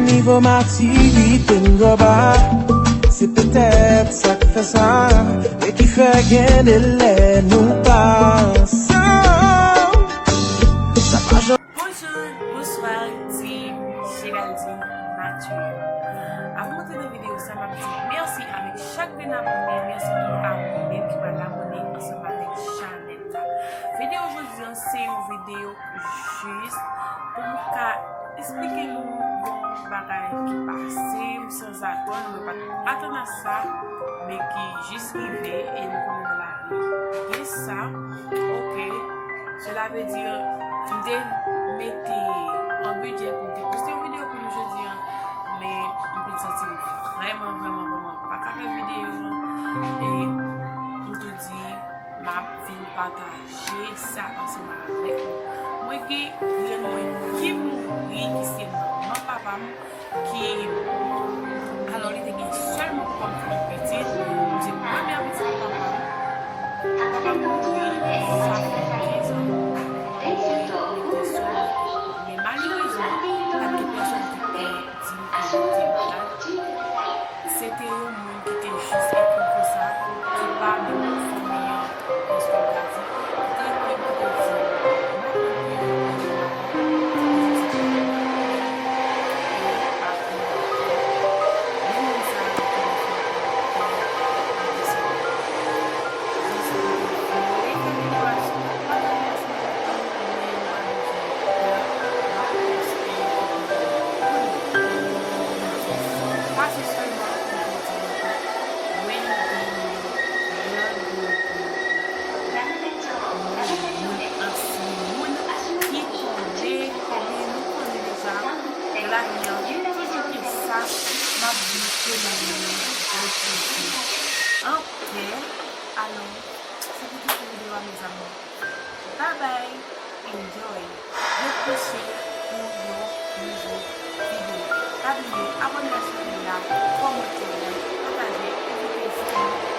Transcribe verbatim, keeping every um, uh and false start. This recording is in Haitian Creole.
Nivo matirite m dwòl, se petèt sa k fè sa, e ki fè gen de lè nou pa ansanm. Sa pa janm Bonjou, bonswa, team Geraldine Mathieu. Avan m antre nan videyo sa, m ap di mèsi avèk chak grenn abòne, mèsi pou abòne ki pral abòne ansanm avèk chanèl la. Videyo jodi an se yon videyo jis pou m ka eksplike nou yon bagay ki pase m sanzatann, mwen pa t atann a sa, men ki jis rive e nou konnen nan lavi gen sa. Ok, cela veut dire, m te mete an bidjè pou m te poste yon videyo pou nou jodi an, men m te santi m vrèman, vrèman, vrèman pa ka fè videyo an. E m tou di, m ap vin pataje sa ansanm avèk nou. Mwen gen grann mwen ki mouri, ki se manman papa m, ki, alò, li te gen sèlman kòm fanm pitit, m se premyè pitit papa m. Papa m mouri, sa fè kenz an li te sou. Men malerezman, pa t gen pèsòn ki te di m ke li te malad. Se te yon moun ki te jis ekri m konsa, ki pa menm fanmi an, èske m ka di, ki te ekri m, ki te di m, m pa konn ki moun li te malad, e apre, menm moun sa a te telefone pou m, pou m deside. Jis pou m te vle fè videyo a sou pataje ansanm avèk nou, men m pa bezwen pè, m ap poste videyo. Pase sèlman pou m te di nou ke Wendy Lagrange, moun an se moun ki tonbe, men nou konnen deja, nan lavi an, toujou gen sa, m ap di ke nou repoze an pè. Alò, se pou tout videyo a, mes amours. Bye bye, enjoy. Ret branche pou yon nouvo videyo. Pa bliye abòne a chanèl la, kòmante, like, pataje, envite zanmi.